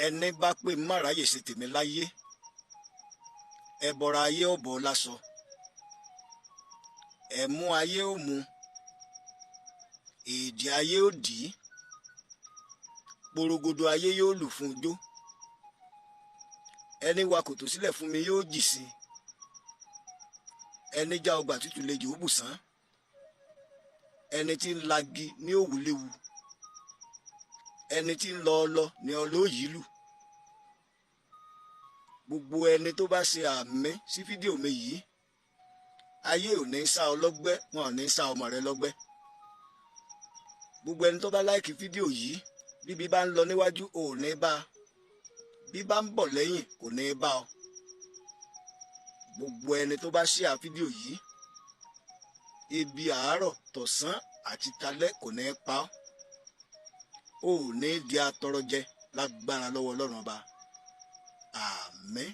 Ẹni bá pè má ráyè ṣe tèmi láyé, ẹbọra ayé ò bọ́ lásọ, ẹ̀mú ayé ò mu, èdè ayé ò dì í, porogodo ayé yóò lù fún ijó. Ẹni wa kòtò sílẹ̀ fún mi yóò jì sí, ẹni já ọgbà tútù lè jò ó bùsán, ẹni tí ń lagi ní òwú léwu, ẹni tí ń lọ ọlọ ní ọlọ́yìí lù. Gbogbo ẹni tó bá ṣe àmì sí fídíò mi yìí, ayé ò ní sá ọ lọ́gbẹ́, wọn ò ní sá ọmọ rẹ lọ́gbẹ́. Gbogbo ẹni tó bá like fídíò yìí, bíbí bá ń lọ níwájú ò ní bá, bí bá ń bọ̀ lẹ́yìn kò ní bá ọ. Gbogbo ẹni tó bá share fídíò yìí, ibi àárọ̀, tọ̀sán àti talẹ́ kò ní pa ọ́, ò ní di atọrọjẹ lágbára lọ́wọ́ Ọlọ́run Ọba. Àmín.